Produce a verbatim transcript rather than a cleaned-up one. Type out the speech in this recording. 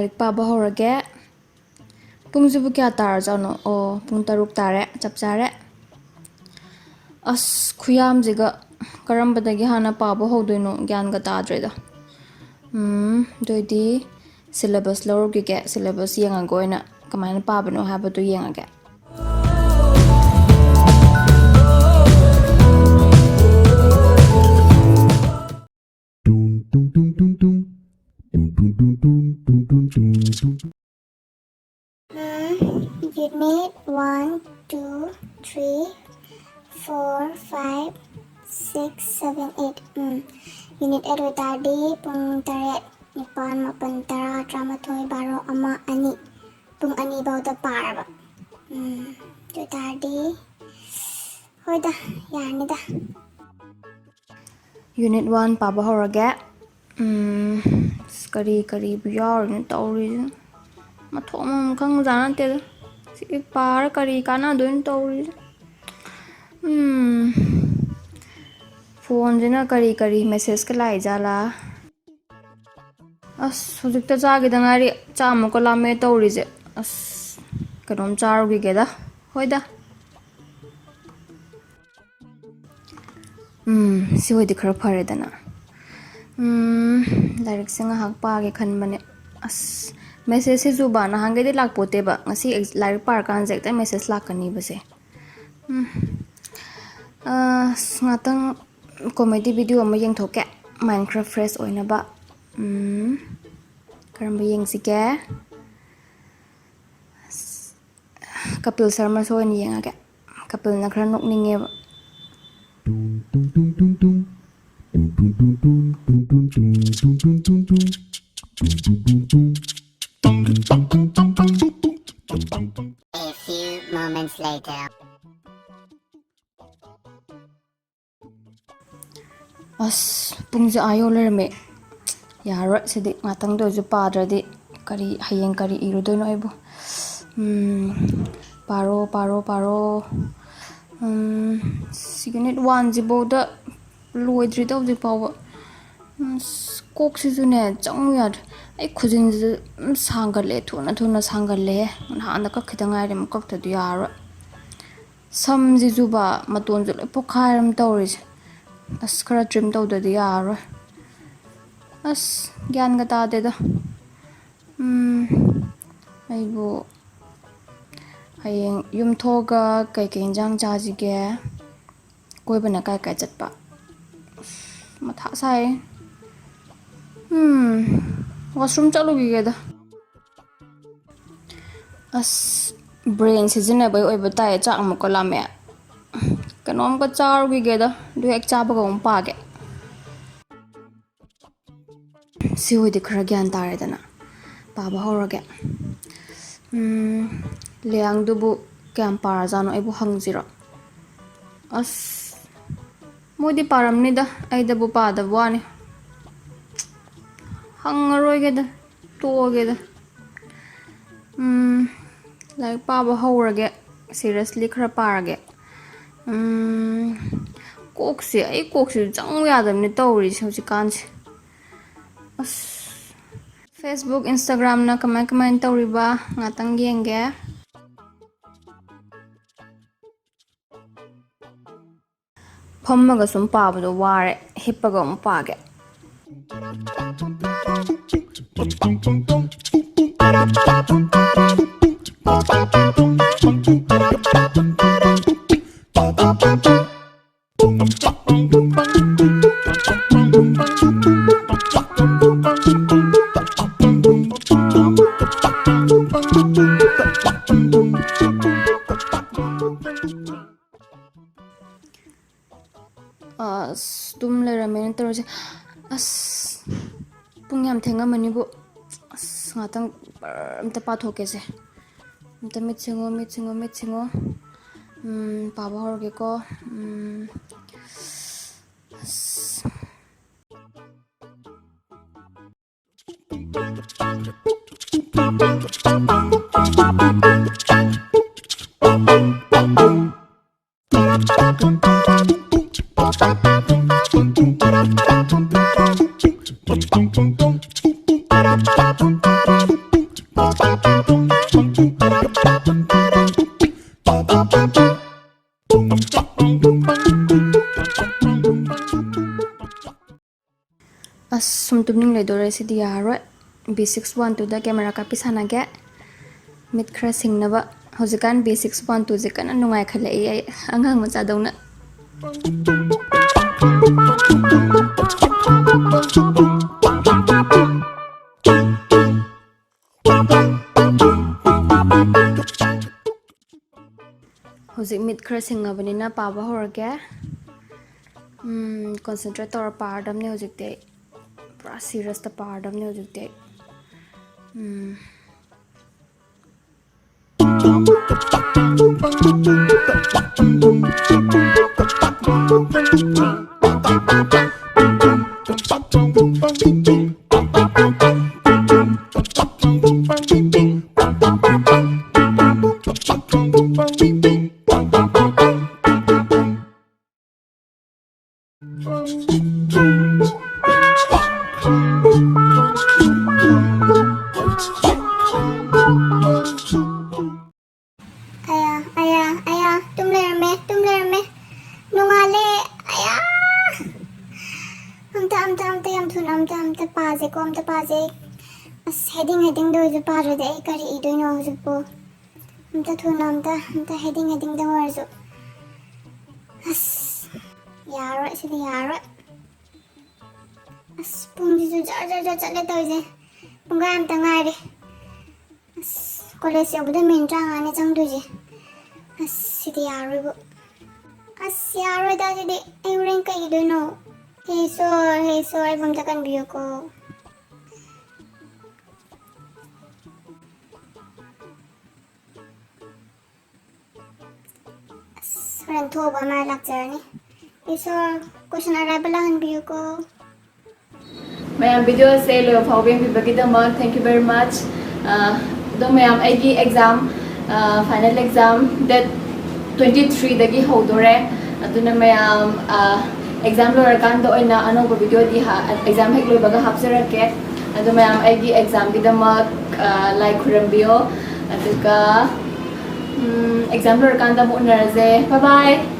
ꯂꯥꯏꯔꯤꯛ ꯄꯥꯕ ꯍꯧꯔꯒꯦ꯫ ꯄꯨꯡꯁꯤꯕꯨ ꯀꯌꯥ ꯇꯥꯔꯖꯥꯠꯅꯣ? ꯑꯣ, ꯄꯨꯡ ꯇꯔꯨꯛ ꯇꯥꯔꯦ, ꯆꯞ ꯆꯥꯔꯦ꯫ ꯑꯁ, ꯈꯨꯌꯥꯝꯁꯤꯒ ꯀꯔꯝꯕꯗꯒꯤ ꯍꯥꯟꯅ ꯄꯥꯕ ꯍꯧꯗꯣꯏꯅꯣ ꯒ꯭ꯌꯥꯟꯒ ꯇꯥꯗ꯭ꯔꯦꯗ꯫ ꯎꯝ, ꯑꯗꯨꯑꯣꯏꯗꯤ syllabus ꯂꯧꯔꯨꯈꯤꯒꯦ꯫ Syllabus ꯌꯦꯡꯉꯒ ꯑꯣꯏꯅ ꯀꯃꯥꯏꯅ ꯄꯥꯕꯅꯣ ꯍꯥꯏꯕꯗꯨ ꯌꯦꯡꯉꯒꯦ꯫ Dun, dun, dun, dun, dun. Dun, dun, dun, dun, dun, dun, dun, dun. Hmm, unit one, two, three, four, five, six, seven, eight. ꯎꯝ, unit eight ꯑꯣꯏꯇꯥꯔꯗꯤ ꯄꯨꯡ ꯇꯔꯦꯠ, ꯅꯤꯄꯥꯜ, ꯃꯥꯄꯜ, ꯇꯔꯥ, ꯇꯔꯥꯃꯥꯊꯣꯏ, ꯕꯥꯔꯣ, ꯑꯃ, ꯑꯅꯤ, ꯄꯨꯡ ꯑꯅꯤ ꯐꯥꯎꯗ ꯄꯥꯔꯕ꯫ ꯎꯝ, ꯑꯗꯨ ꯑꯣꯏꯇꯥꯔꯗꯤ ꯍꯣꯏꯗ, ꯌꯥꯔꯅꯤꯗ꯫ Unit one ꯄꯥꯕ ꯍꯧꯔꯒꯦ꯫ ꯎꯝ, ꯑꯁ, ꯀꯔꯤ ꯀꯔꯤꯕꯨ ꯌꯥꯎꯔꯤꯅꯣ ꯇꯧꯔꯤꯁꯦ? ꯃꯊꯣꯡ ꯃꯔꯝ ꯈꯪꯕꯖꯥꯠ ꯅꯠꯇꯦꯗ꯫ ꯁꯤ ꯄꯥꯔ ꯀꯔꯤ ꯀꯥꯟꯅꯗꯣꯏꯅꯣ ꯇꯧꯔꯤꯁꯦ? ꯎꯝ, ꯐꯣꯟꯁꯤꯅ ꯀꯔꯤ ꯀꯔꯤ messageꯀ ꯂꯥꯛꯏꯖꯥꯠꯂꯥ? ꯑꯁ, ꯍꯧꯖꯤꯛꯇ ꯆꯥꯈꯤꯗ ꯉꯥꯏꯔꯤ, ꯆꯥꯛ ꯑꯃꯨꯛꯀ ꯂꯥꯝꯃꯦ ꯇꯧꯔꯤꯁꯦ꯫ ꯑꯁ, ꯀꯩꯅꯣꯝ ꯆꯥꯔꯨꯈꯤꯒꯦꯗ꯫ ꯍꯣꯏꯗ꯫ ꯎꯝ, ꯁꯤ ꯑꯣꯏꯗꯤ ꯈꯔ ꯐꯔꯦꯗꯅ꯫ ꯎꯝ, ꯂꯥꯏꯔꯤꯛꯁꯦ ꯉꯥꯏꯍꯥꯛ ꯄꯥꯒꯦ ꯈꯟꯕꯅꯦ꯫ ꯑꯁ, messageꯁꯤꯁꯨꯕ ꯅꯍꯥꯟꯈꯩꯗꯤ ꯂꯥꯛꯄꯣꯠꯇꯦꯕ꯫ ꯉꯁꯤ ꯑꯦꯛ-, ꯂꯥꯏꯔꯤꯛ ꯄꯥꯔꯀꯥꯟꯁꯦ ꯍꯦꯛꯇ message ꯂꯥꯛꯀꯅꯤꯕꯁꯦ꯫ ꯎꯝ꯫ ꯑꯁ, ꯉꯥꯛꯇꯪ comedy video ꯑꯃ ꯌꯦꯡꯊꯣꯛꯀꯦ, mind ꯈꯔ fresh ꯑꯣꯏꯅꯕ꯫ ꯎꯝ, ꯀꯔꯝꯕ ꯌꯦꯡꯁꯤꯒꯦ? ꯑꯁ, ꯀꯄꯤꯜ ꯁꯔꯃ show ꯑꯣꯏꯅ ꯌꯦꯡꯉꯒꯦ꯫ ꯀꯄꯤꯜꯅ ꯈꯔ ꯅꯣꯛꯅꯤꯡꯉꯦꯕ꯫ Dun, dun, dun, dun, dun. Dun, dun, dun, dun, dun, dun, dun, dun, dun, dun, dun. Dun, dun, dun, dun. Dun, dun, dun, dun, dun, dun, dun, dun, dun, dun. A few moments later. ꯑꯁ, ꯄꯨꯡꯁꯦ ꯑꯥ ꯌꯧ ꯂꯩꯔꯝꯃꯦ꯫ ꯌꯥꯔꯔꯣꯏ, ꯁꯤꯗꯤ ꯉꯥꯛꯇꯪꯗ ꯑꯣꯏꯔꯁꯨ ꯄꯥꯗ꯭ꯔꯗꯤ ꯀꯔꯤ, ꯍꯌꯦꯡ ꯀꯔꯤ ꯏꯔꯨꯗꯣꯏꯅꯣ ꯑꯩꯕꯨ? ꯎꯝ, ꯄꯥꯔꯣ, ꯄꯥꯔꯣ, ꯄꯥꯔꯣ꯫ ꯎꯝ, ꯁꯤ unit oneꯁꯤꯐꯥꯎꯗ ꯂꯣꯏꯗ꯭ꯔꯤꯗ ꯍꯧꯖꯤꯛ ꯐꯥꯎꯕ꯫ ꯑꯁ, ꯀꯣꯛꯁꯤꯁꯨꯅꯦ, ꯆꯪꯉꯨ ꯌꯥꯗ꯭ꯔꯦ꯫ ꯑꯩ ꯈꯨꯖꯤꯟꯁꯤꯁꯨ ꯑꯗꯨꯝ ꯁꯥꯡꯒꯠꯂꯦ, ꯊꯨꯅ ꯊꯨꯅ ꯁꯥꯡꯒꯠꯂꯦ꯫ ꯅꯍꯥꯟꯗ ꯀꯛꯈꯤꯗ ꯉꯥꯏꯔꯤ, ꯑꯃꯨꯛ ꯀꯛꯇꯗꯤ ꯌꯥꯔꯔꯣꯏ꯫ ꯁꯝꯁꯤꯁꯨꯕ ꯃꯇꯣꯟꯁꯨ ꯂꯣꯏ ꯄꯣꯛꯈꯥꯏꯔꯝ ꯇꯧꯔꯤꯁꯦ꯫ ꯑꯁ, ꯈꯔ ꯇ꯭ꯔꯤꯝ ꯇꯧꯗꯗꯤ ꯌꯥꯔꯔꯣꯏ꯫ ꯑꯁ, ꯒ꯭ꯌꯥꯟꯒ ꯇꯥꯗꯦꯗ꯫ ꯎꯝ, ꯑꯩꯕꯨ ꯍꯌꯦꯡ ꯌꯨꯝ ꯊꯣꯛꯑꯒ ꯀꯩꯀꯩ ꯏꯟꯖꯥꯡ ꯆꯥꯁꯤꯒꯦ? ꯀꯣꯏꯕꯅ ꯀꯥꯏ ꯀꯥꯏ ꯆꯠꯄ? ꯑꯁ, ꯃꯊꯥ ꯁꯥꯏ꯫ ꯎꯝ, ꯋꯥꯁꯔꯨꯝ ꯆꯠꯂꯨꯈꯤꯒꯦꯗ꯫ ꯑꯁ, ꯕ꯭ꯔꯦꯟ ꯁꯤꯖꯤꯟꯅꯕꯩ ꯑꯣꯏꯕ ꯇꯥꯏ, ꯆꯥꯛ ꯑꯃꯨꯛꯀ ꯂꯥꯝꯃꯛꯑꯦ꯫ ꯀꯩꯅꯣꯝꯒ ꯆꯥꯔꯨꯈꯤꯒꯦꯗ, ꯑꯗꯨ ꯍꯦꯛ ꯆꯥꯕꯒ ꯑꯃꯨꯛ ꯄꯥꯒꯦ꯫ ꯁꯤ ꯑꯣꯏꯗꯤ ꯈꯔ ꯒ꯭ꯌꯥꯟ ꯇꯥꯔꯦꯗꯅ꯫ ꯄꯥꯕ ꯍꯧꯔꯒꯦ꯫ ꯎꯝ, ꯂꯤꯌꯥꯡꯗꯨꯕꯨ ꯀꯌꯥꯝ ꯄꯥꯔꯖꯥꯠꯅꯣ? ꯑꯩꯕꯨ ꯍꯪꯁꯤꯔꯣ? ꯑꯁ, ꯃꯣꯏꯗꯤ ꯄꯥꯔꯝꯅꯤꯗ, ꯑꯩꯗꯕꯨ ꯄꯥꯗꯕ ꯋꯥꯅꯤ꯫ ꯍꯪꯉꯔꯣꯏꯒꯦꯗ, ꯇꯣꯛꯑꯒꯦꯗ꯫ ꯎꯝ, ꯂꯥꯏꯔꯤꯛ ꯄꯥꯕ ꯍꯧꯔꯒꯦ, ꯁꯤꯔꯤꯌꯁꯂꯤ ꯈꯔ ꯄꯥꯔꯒꯦ꯫ ꯎꯝ, ꯀꯣꯛꯁꯦ, ꯑꯩ ꯀꯣꯛꯁꯤꯁꯨ ꯆꯪꯉꯨ ꯌꯥꯗꯕꯅꯤ ꯇꯧꯔꯤꯁꯦ ꯍꯧꯖꯤꯛꯀꯥꯟꯁꯦ꯫ ꯑꯁ, Facebook, Instagramꯅ ꯀꯃꯥꯏ ꯀꯃꯥꯏꯅ ꯇꯧꯔꯤꯕ? ꯉꯥꯛꯇꯪ ꯌꯦꯡꯒꯦ꯫ ꯐꯝꯃꯒ ꯁꯨꯝ ꯄꯥꯕꯗꯣ ꯋꯥꯔꯦ, ꯍꯤꯞꯄꯒ ꯑꯃꯨꯛ ꯄꯥꯒꯦ꯫ ꯑꯁ, ꯇꯨꯝ ꯂꯩꯔꯝꯃꯦꯅ ꯇꯧꯔꯤꯁꯦ꯫ ꯑꯁ, ꯄꯨꯡ ꯌꯥꯝ ꯊꯦꯡꯉꯝꯃꯅꯤꯕꯨ꯫ ꯑꯁ, ꯉꯥꯛꯇꯪ ꯕꯔ ꯑꯝꯇ ꯄꯥꯊꯣꯛꯀꯦꯁꯦ꯫ ꯑꯝꯇ ꯃꯤꯠ ꯁꯤꯡꯉꯣ, ꯃꯤꯠ ꯁꯤꯡꯉꯣ, ꯃꯤꯠ ꯁꯤꯡꯉꯣ꯫ ꯎꯝ, ꯄꯥꯕ ꯍꯧꯔꯒꯦꯀꯣ꯫ ꯎꯝ, ꯑꯁ꯫ ꯑꯁ, ꯁꯨꯝ ꯇꯨꯝꯅꯤꯡ ꯂꯩꯗꯣꯔꯦ, ꯁꯤꯗꯤ ꯌꯥꯔꯔꯣꯏ꯫ ꯕꯤ ꯁꯤꯛꯁ ꯋꯥꯟ ꯇꯨꯗ ꯀꯦꯃꯦꯔꯥ ꯀꯥꯞꯄꯤ ꯁꯥꯟꯅꯒꯦ꯫ ꯃꯤꯠ ꯈꯔ ꯁꯤꯡꯅꯕ꯫ ꯍꯧꯖꯤꯛꯀꯥꯟ ꯕꯤ ꯁꯤꯛꯁ ꯋꯥꯟ ꯇꯨꯁꯦ ꯀꯟꯅ ꯅꯨꯡꯉꯥꯏꯈꯠꯂꯛꯏ ꯑꯩ, ꯑꯉꯥꯡ ꯃꯆꯥꯗꯧꯅ꯫ ꯍꯧꯖꯤꯛ ꯃꯤꯠ ꯈꯔ ꯁꯤꯡꯉꯕꯅꯤꯅ ꯄꯥꯕ ꯍꯧꯔꯒꯦ꯫ ꯎꯝ, concentrate ꯇꯧꯔ ꯄꯥꯔꯗꯝꯅꯦ ꯍꯧꯖꯤꯛꯇꯤ ꯑꯩ꯫ ꯄꯨꯔꯥ seriousꯇ ꯄꯥꯔꯗꯝꯅꯦ ꯍꯧꯖꯤꯛꯇꯤ ꯑꯩ꯫ ꯎꯝ꯫ ꯑꯌꯥ, ꯑꯌꯥ, ꯑꯌꯥ, ꯇꯨꯝ ꯂꯩꯔꯝꯃꯦ, ꯇꯨꯝ ꯂꯩꯔꯝꯃꯦ꯫ ꯅꯣꯡꯉꯥꯜꯂꯦ꯫ ꯑꯌꯥ! ꯑꯝꯇ, ꯑꯝꯇ, ꯑꯝꯇ, ꯌꯥꯝ ꯊꯨꯅ ꯑꯝꯇ, ꯑꯝꯇ ꯄꯥꯁꯦꯀꯣ, ꯑꯝꯇ ꯄꯥꯁꯦ꯫ ꯑꯁ, heading, headingꯗ ꯑꯣꯏꯔꯁꯨ ꯄꯥꯗ꯭ꯔꯗꯤ ꯑꯩ ꯀꯔꯤ ꯏꯗꯣꯏꯅꯣ ꯍꯧꯖꯤꯛꯄꯨ? ꯑꯝꯇ ꯊꯨꯅ, ꯑꯝꯇ, ꯑꯝꯇ heading, headingꯗ ꯑꯣꯏꯔꯁꯨ꯫ ꯑꯁ, ꯌꯥꯔꯣꯏ, ꯁꯤꯗꯤ ꯌꯥꯔꯣꯏ꯫ ꯑꯁ, ꯄꯨꯡꯁꯤꯁꯨ ꯖꯔ ꯖꯔ ꯖꯔ ꯆꯠꯂꯦ ꯇꯧꯔꯤꯁꯦ꯫ ꯄꯨꯡꯈꯥꯏ ꯑꯝꯇ ꯉꯥꯏꯔꯦ꯫ ꯑꯁ, ꯀꯣꯂꯦꯖ ꯌꯧꯕꯗ ꯃꯤꯅꯤꯠ ꯇꯔꯥꯃꯉꯥꯅꯦ ꯆꯪꯗꯣꯏꯁꯦ꯫ ꯑꯁ, ꯁꯤꯗꯤ ꯌꯥꯔꯣꯏꯕꯨ꯫ ꯑꯁ, ꯌꯥꯔꯣꯏꯗ ꯁꯤꯗꯤ꯫ ꯑꯩ ꯍꯣꯔꯦꯟ ꯀꯩ ꯏꯗꯣꯏꯅꯣ? ꯍꯦ ꯏꯁꯣꯔ, ꯍꯦ ꯏꯁꯣꯔ, ꯑꯩꯕꯨ ꯑꯝꯇ ꯀꯟꯕꯤꯌꯨꯀꯣ꯫ ꯑꯁ, ꯍꯣꯔꯦꯟ ꯊꯣꯛꯑꯒ ꯃꯥ ꯂꯥꯛꯆꯔꯅꯤ꯫ ꯏꯁꯣꯔ, question arrival ꯂꯥꯛꯍꯟꯕꯤꯌꯨꯀꯣ꯫ ꯃꯌꯥꯝ, video ꯑꯁꯦ ꯂꯣꯏꯕ ꯐꯥꯎꯕ ꯌꯦꯡꯕꯤꯕꯒꯤꯗꯃꯛ thank you very much꯫ ꯑ, ꯑꯗꯣ ꯃꯌꯥꯝ, ꯑꯩꯒꯤ exam, ꯑ, final exam date twenty threeꯗꯒꯤ ꯍꯧꯗꯣꯔꯦ꯫ ꯑꯗꯨꯅ ꯃꯌꯥꯝ, ꯑ, exam ꯂꯣꯏꯔꯀꯥꯟꯗ ꯑꯣꯏꯅ ꯑꯅꯧꯕ videoꯗꯤ ꯍꯥ-, exam ꯍꯦꯛ ꯂꯣꯏꯕꯒ ꯍꯥꯞꯆꯔꯛꯀꯦ꯫ ꯑꯗꯣ ꯃꯌꯥꯝ, ꯑꯩꯒꯤ examꯒꯤꯗꯃꯛ, ꯑ, ꯂꯥꯏ ꯈꯨꯔꯝꯕꯤꯌꯣ꯫ ꯑꯗꯨꯒ, ꯎꯝ, exam ꯂꯣꯏꯔꯀꯥꯟꯗ ꯑꯃꯨꯛ ꯎꯅꯔꯁꯦ꯫ Bye bye꯫